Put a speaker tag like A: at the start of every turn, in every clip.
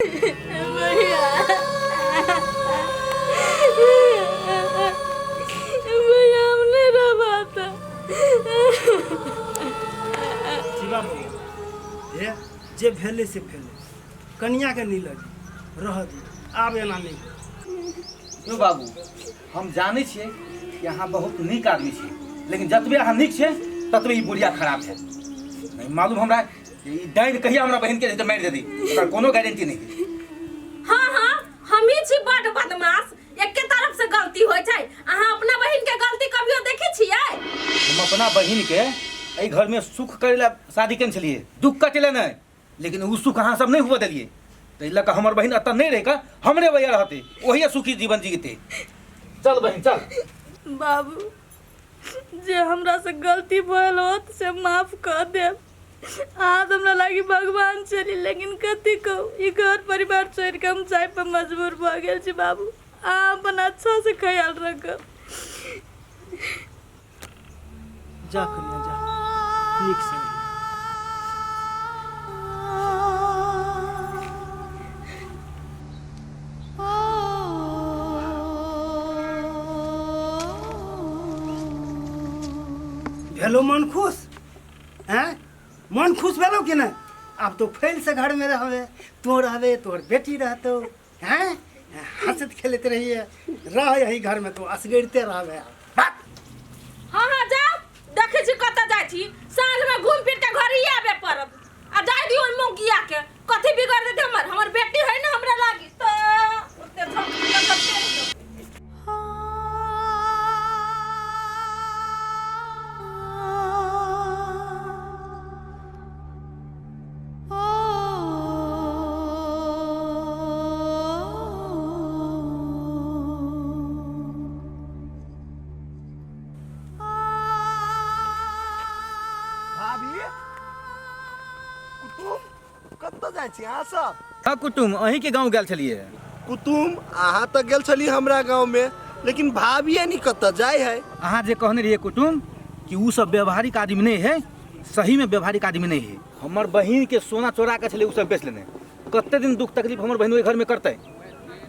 A: भैया, भैया, हम नहीं रहबा तऽ।
B: शिवा बबुआ, हे जे भेलै से भेलै, कनियाके नहि लगी रह दी, आब एना नहि हो।
C: यौ बाबू, हम जानै छियै कि अहाँ बहुत नीक आदमी छी, लेकिन जतबे अहाँ नीक छियै ततबे ई बुढ़िया खराब छै। नहीं मालूम हमरा ई डाइन कहिया हमरा बहिन के मारि देती, ओकर कोनो गारंटी नहीं है।
A: हाँ हाँ, हम ही छी बड बदमाश। एके तरफ से गलती होइ छै। अहाँ अपना बहिन के गलती कभियो देखै छियै?
C: हम अपना बहिन के एहि घर में सुख करे ला शादी केने छलियै, दुख कटे ला नहीं, लेकिन उ सुख अहाँ सब नहीं हुआ देलियै, ताहि लऽ कऽ हमर बहिन एतऽ नहीं रहि कऽ हमरे वजह रहतै, ओहिए सुखी जीवन जीतै। चल बहिन चल।
A: बाबू, जे हमरा से गलती भेल होत से माफ कऽ देब। अहाँ तऽ हमरा लागी भगवान छली, लेकिन कथी कहू, ई घर परिवार छोड़ि कऽ हम जाय पर मजबूर भऽ गेल छी। बाबू, अहाँ अपन अच्छा से ख्याल रखब।
B: जा कनिया जा, नीक से रही। भेलो मन खुश? हैं, मन खुश भेलो कि नहीं? आब तो फैल से घर में रहबे, तू रहबे, तोहर बेटी रहतो। हैं, हंसत खेलते रहिए, रह यही घर में, तो असगरिते रहबे आब।
A: हाँ हाँ, जाओ, देखै छी कतऽ जाइ छी। साँझ में घूम फिर के घर ही आबे पड़त। आ जाय दियौ ओहि मौगिया के, कथी बिगड़ देते हमर? हमर बेटी है ने हमरा लागी तऽ ओते झक झक करते।
D: भाभी, कुटुम, कतऽ जाइ छी अहाँ सब?
C: हाँ कुटुम, अहीं के गाँव गेल छलियै।
D: कुटुम, अहाँ तऽ गेल छली हमरा गाँवमे, लेकिन भाभी नहीं कतऽ जाइ है?
C: अहाँ जे कहने रहियै कुटुम कि उ सब व्यवहारिक आदमी नहीं है, सही में व्यवहारिक आदमी नहीं है। हमर बहिन के सोना चोरा के छलै, उ सब बेच लेने। कते दिन दुख तकलीफ हमर बहिन ओहि घर में करतै,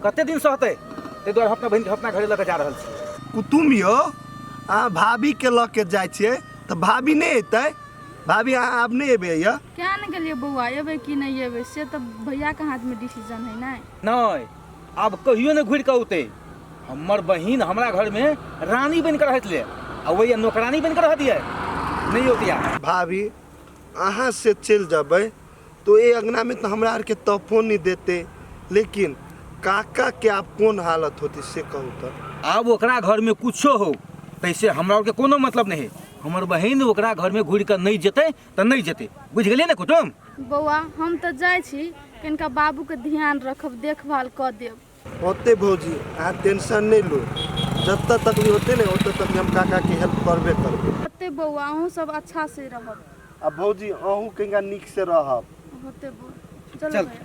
C: कते दिन सहतै? ताहि दुआरे हम अपना बहिन के अपना घरे लऽ के जा रहल छी।
D: कुटुम यौ, अहाँ भाभी के लऽ के जाइ छियै तऽ भाभी नहि एतै? भाभी, अहाँ आब नहि एबै यऽ?
E: क्या ने गेलियै बौआ, एबै कि नहि एबै से तऽ भैयाके हाथमे डिसीजन है ने।
C: नहीं, आब कहियो नहीं घुरि कऽ औतै। हमर बहिन हमरा घर में रानी बनि कऽ रहैत ले आ वही नौकरानी बनि कऽ रह दियै, नहीं औतै आब।
D: भाभी, अहाँ से चलि जेबै तो ए अंगना में तो हमरा आरके तोहफो नहीं देते, लेकिन काका के आब कोन हालत होती से कहू तऽ।
C: आब ओकरा घर में कुछो हो तैसे हमरा आरके कोनो मतलब नहीं है। हमर बहिन ओकरा घर में घुरि कऽ नहीं जेतै तऽ नहीं जेतै, बुझि गेलियै ने कुटुम?
E: बौआ, हम तऽ जाइ छी, कनिका बाबूके ध्यान रखब, देखभाल कऽ देब।
D: होते भौजी, अहाँ टेंशन नहीं लू, जतऽ तक भी होते ने ओतऽ तक हम काका के हेल्प करबे करबे।
E: होते बौआ, अहूँ सब अच्छा से रहब।
D: आ भौजी, अहूँ कनिका नीक से रहब।
E: होते बौआ, चलो।
C: चल।
E: भैया।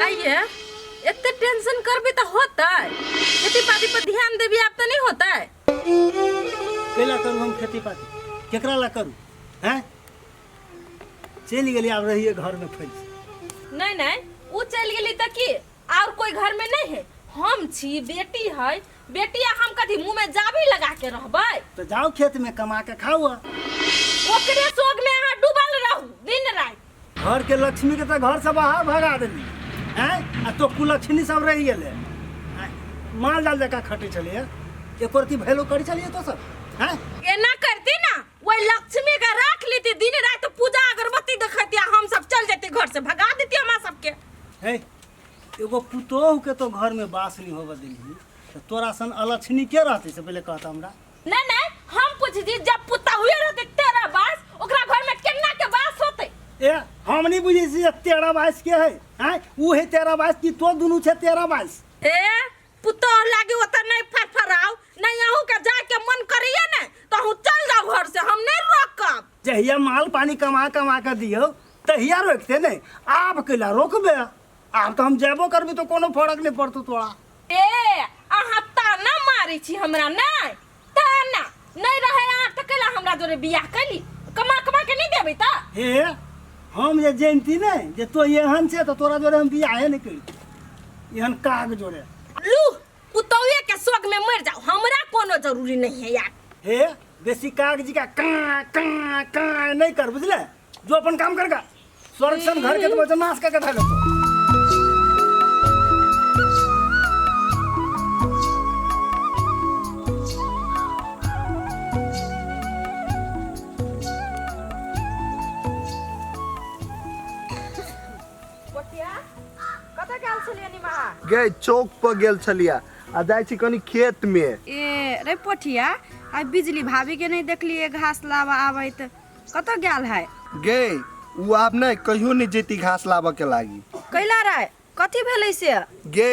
A: आइए, एते टेंशन करबी तऽ होतै? खेती पाती पर ध्यान देबी आब तऽ नहीं होतै?
B: कैला करू हम खेती पाती? केकरा ला करू? हैं, चलि गेली, आब रहिए घर में फैल से।
A: नहीं नहीं, उ चलि गेली तऽ की और कोई घर में नहीं है? हम छी, बेटी है, बेटी आ हम कथी मुंह में जाबी लगा के रहबै?
B: तो जाओ खेत में कमा के खाओ।
A: ओकरे सोग में अहाँ डूबल रहू दिन राति।
B: घर के लक्ष्मी के तो घर से बाहर भगा देली हैं, आ तो कुलक्ष्मी सब रहि गेले। आँय, माल जाल जकाँ खटै छलियै, एको रत्ती भैलो करै छलियै तो सब? हैं,
A: एना करती ना, वही लक्ष्मी के राख लेती, दिन रात पूजा अगरबत्ती देखती आ हम सब चल जेती, घर से भगा देती हमरा सबके।
B: है, एगो पुतोहु के तो घर में बास नहीं होबे देलही, तो तोरा सन अलक्षणी के रहते से पहले कहता हमरा।
A: नहीं नहीं, हम पूछ जी, जब पुतहुए रहते तेरा बास, ओकरा घर में केना के बास होते?
B: ए, हम नहीं बुझै छी जे तेरा बाइस के है। आँय, उ है तेरा बाइस कि तो दुनू छै तेरा बाइस?
A: ए पुतोह लागी ओतऽ नहीं फरफराउ, नहीं अहूँ के जाय के मन करिए ने तो अहूँ चल जाओ घर से, हम नहीं रोकब।
B: जहिया माल पानी कमा कमा के दियौ तहिया रोकते नहीं, आब कैला रोकबे? आब तो हम जेबो करबी तो कोनो फर्क नहीं पड़तो तोरा।
A: ए अहाँ
F: छी हमरा नहि तऽ ना नहि रहे आँट तऽ कैला हमरा जोरे बियाह कैली कमा कमा के नहीं देबै तऽ
B: हे हम जे जानती ने जे तो एहन छै तऽ तोरा जोरे हम बियाहे नहि करितौ एहन काग जोरे।
F: लू पुतौए के शोक में मर जाओ, हमरा कोनो जरूरी नहीं है यार।
B: हे बेसी कागजी का काँ काँ काँ नहीं कर, बुझले? जो अपन काम करगा स्वर्ग सन घर के तो नाश करके धर लेतो।
G: कतऽ गेल छलियै निमा?
D: गे चौक पर गेल छलियै आ जाइ छी कनी खेत में।
G: ए रे पोठिया, आइ बिजली भाभी के नहीं देखलिए घास लाबऽ आबैत, कतऽ गेल है?
D: गे उ आब नहीं कहियो नहीं जेती घास लाबऽ के लागी।
G: कैला रे, कथी भेलै से?
D: गे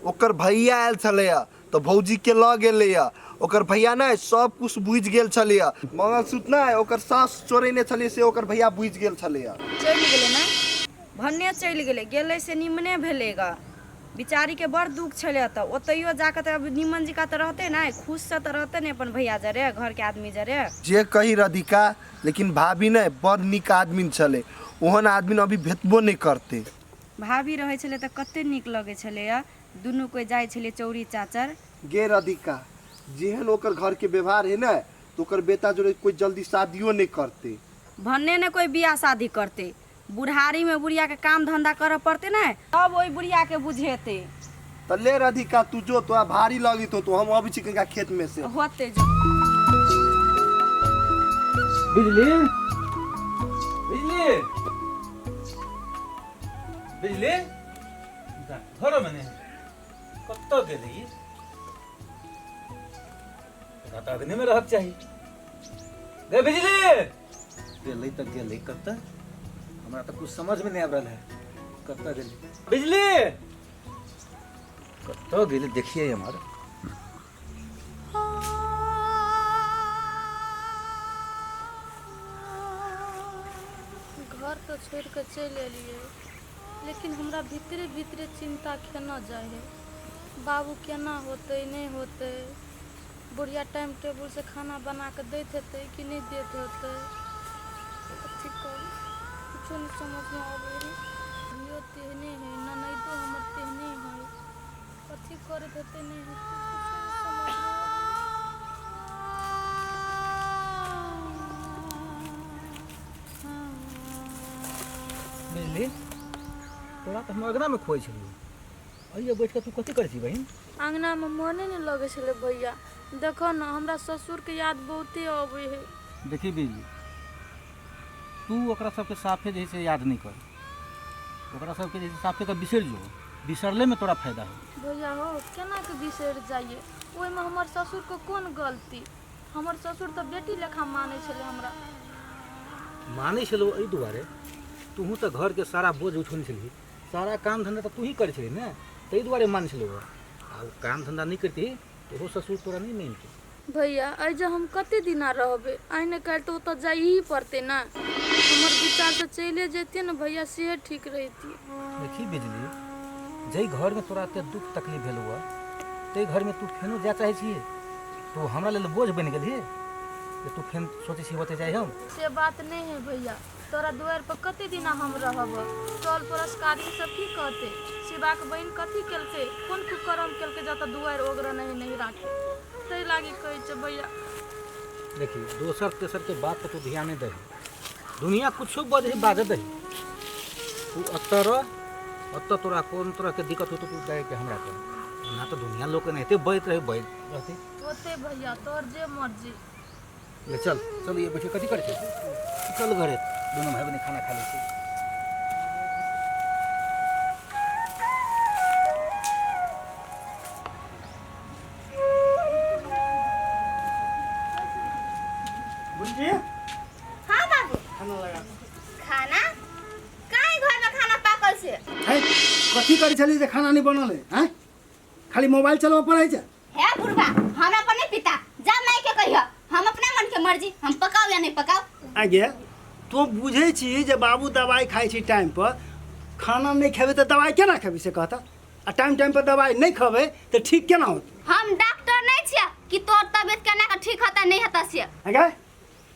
D: ओकर भैया आयल छलैया तऽ भौजी के लऽ गेलैया। ओकर भैया ने सब कुछ बुझि गेल छलैया, मंगलसूत्र ने ओकर सास चोरेने छलै से ओकर भैया बुझि गेल छलैया।
G: चलि गेलै ने भन्ने चलि गेलै, गेलै से निमने भेलै ग, बिचारीके बड़ दुख छलै। तऽ ओतहियो जाकऽ तऽ अब निमन जकाँ तऽ रहतै ने, खुशसँ तऽ रहतै ने अपन भैया जरे, घरके आदमी जरे।
D: जे कही राधिका, लेकिन भाभी ने बड़ नीक आदमी छलै, ओहन आदमी अभी भेटबो नहि करतै।
G: भाभी रहै छलै तऽ कते नीक लगै छलैया, दुनू कोइ जाइ छलियै चौरी चाचर।
D: गे राधिका, जेहन ओकर घरके व्यवहार है ने तऽ ओकर बेटा जोड़े कोइ जल्दी शादियो नहि करतै।
G: भन्ने ने कोइ बियाह शादी करतै, बुढ़ारीमे बुढ़ियाके काम धंधा करऽ पड़तै ने, तब ओहि बुढ़ियाके बुझेतै।
D: तऽ ले राधिका तू जो, तोरा भारी लगैत होतो, हम अबै छी कनिका खेत में से।
G: होतै जो।
C: बिजली बिजली बिजली घरो में नहीं कतऽ गेलै ई? एकरा तऽ अग्नि में रहक चाही। गे बिजली गेलै तऽ गेलै कतऽ, हमरा तऽ कुछ समझ में नहीं आबि रहल है, कतऽ गेलै बिजली, कतऽ गेलै देखिए हमर।
E: घर तऽ छोड़ि कऽ चलि एलियै, लेकिन हमरा भीतरे भीतरे चिन्ता खेना जाइ है, बाबू केना होतै नहि होतै, बुढ़िया टाइम टेबुलसँ खाना बना कऽ दैत हेतै कि नहि दैत हेतै, कथी करू किछो नहि समझमे अबै है। इहो तेहने है, ननैदो हमर तेहने है, कथी करैत हेतै नहि हेतै किछो नहि समझमे अबै है।
C: बिजली तोरा तऽ हम अगनामे खोजै छलियौ, अइए बैठ कऽ तू कथी करै छी बहिन?
E: अङ्गनामे मोने नहि लगै छलै भैया, देखऽ ने हमरा ससुरके याद बहुते अबै है।
C: देखी बिजली, तू ओकरा सबके साफे जे है से याद नहि कर, ओकरा सबके जे है से साफे कऽ बिसरि जो, बिसरलेमे तोरा फायदा हो।
E: भैया हो केना के बिसरि जाइए, ओहिमे हमर ससुरके कोन गलती, हमर ससुर तऽ बेटी लेखा मानै छलै हमरा।
C: मानै छलौ एहि दुआरे, तूहू तऽ घरके सारा बोझ उठौने छलही, सारा काम धंधा तऽ तूही करै छलही ने, ताहि दुआरे मानै छलौ। आ ओ काम धंधा नहि करतिही तऽ ओहो ससुर तोरा नहि मानितौ।
E: भैया एहि जे हम कते दिना रहबै, आइ ने काल्हि तऽ ओतऽ जाइए पड़तै ने, हमर विचारसँ चलिए जैतियै ने भैया सेहे ठीक रहितियै।
C: देखी बिजली, जाहि घरमे तोरा एते दुख तकलीफ भेलौ हँ ताहि घरमे तू फेनो जाय चाहै छिही? तू हमरा लेल बोझ बनि गेलही जे तू फेन सोचै छी ओतऽ जाइ हम?
E: से बात नहि है भैया, तोरा दुआरि पर कते दिना हम रहब, टोल पड़ोसके आदमी सब की कहतै, शिवाके बहिन कथी केलकै, कोन कुकर्म केलकै जतऽ दुआरि ओगरऽ नहि नहि राखै, ताहि लागी कहै छै भैया।
C: देखी दोसर तेसर के बात पर तू ध्यान नहि दही, दुनिया कुछो बजै बाजऽ दही, तू एतऽ रह, ओतऽ तोरा कोन तरहके दिक्कत होतौ तू जाके हमरा कह, ना तऽ दुनिया लोक एनाहिते बजैत रहै बजैत रहतै।
E: होतै भैया तोहर जे मर्जी।
C: ले चल चल, ये बैठे कथी करै छै, चल घरे दुनू भाई बहिन खाना खा लै छी।
B: बुढ़ी
F: हाँ बाबू,
B: खाना लगा।
F: खाना काहे घर में खाना पाकल से?
B: है कथी करै छली जे खाना नहीं बनल है? हैं खाली मोबाइल चलबऽ पड़ै छै।
F: हे बुढ़बा, हमरा पर नहीं पिता, जा माय के कहियो, हम अपना मन के मर्जी, हम पकाओ या नहीं पकाओ।
B: आगे तू बुझै छी जे बाबू दवाई खाइ छी टाइम पर, खाना नहीं खेबै तऽ दवाई केना खेबै से कहता, आ टाइम टाइम पर दवाई नहीं खेबै तऽ ठीक केना होतै?
F: हम डॉक्टर नहीं छियै,
H: कि तोर तबियत केना के ठीक हता नहीं हता से।
B: हैं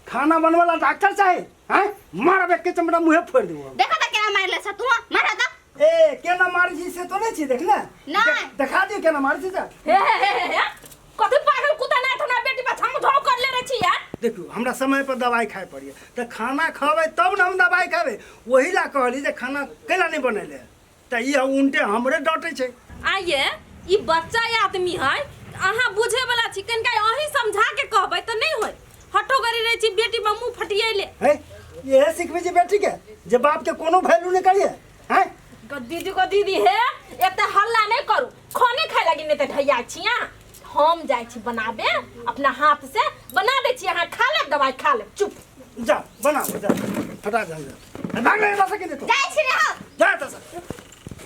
B: खाना बनवे ला डॉक्टर चाहे हैं मारब एक के चमड़ा मुंहे फोड़ देबो हम।
H: देखा त केना मारले छ तू मारा त।
B: ए केना मारै छी से तो नहीं छी देख ना।
H: नहीं।
B: देखा दियो केना मारै छी से।
F: हे हे हे हे, हे कथी पागल कुत्ता नहीं थोड़ा बेटी पर हम झों कर ले रहे छी यार।
B: देखू हमरा समय पर दवाई खाए पड़िए तऽ खाना खबै तब ने हम दवाई खेबै, ओही ला कहली जे खाना कैला नहीं बनेले, तऽ ई उल्टे हमरे डांटै छै।
F: आइए ई बच्चा आदमी है, अहाँ बुझे वाला छी, कनिका अहीं समझा के कहबै तऽ नहीं होय। हटो गरी रहे छी बेटी पर मुंह फटियैले।
B: है इहे सिखबै छी बेटी के जे बाप के कोनो वैल्यू नहीं करिए। हैं
F: गो दीदी गो दीदी हे एते हल्ला नहीं करू, खाने खाए लगी नहीं तऽ ढैया छी अहाँ। हम जाइ छी बनाबे अपना हाथ से बना दै छी, अहाँ खा लेब दवाई खा लेब चुप।
B: जा बनाबो जा, हटा जा जा भाग ले एतऽ से, के तो
H: जाइ छी रे हम।
B: जा एतऽ से।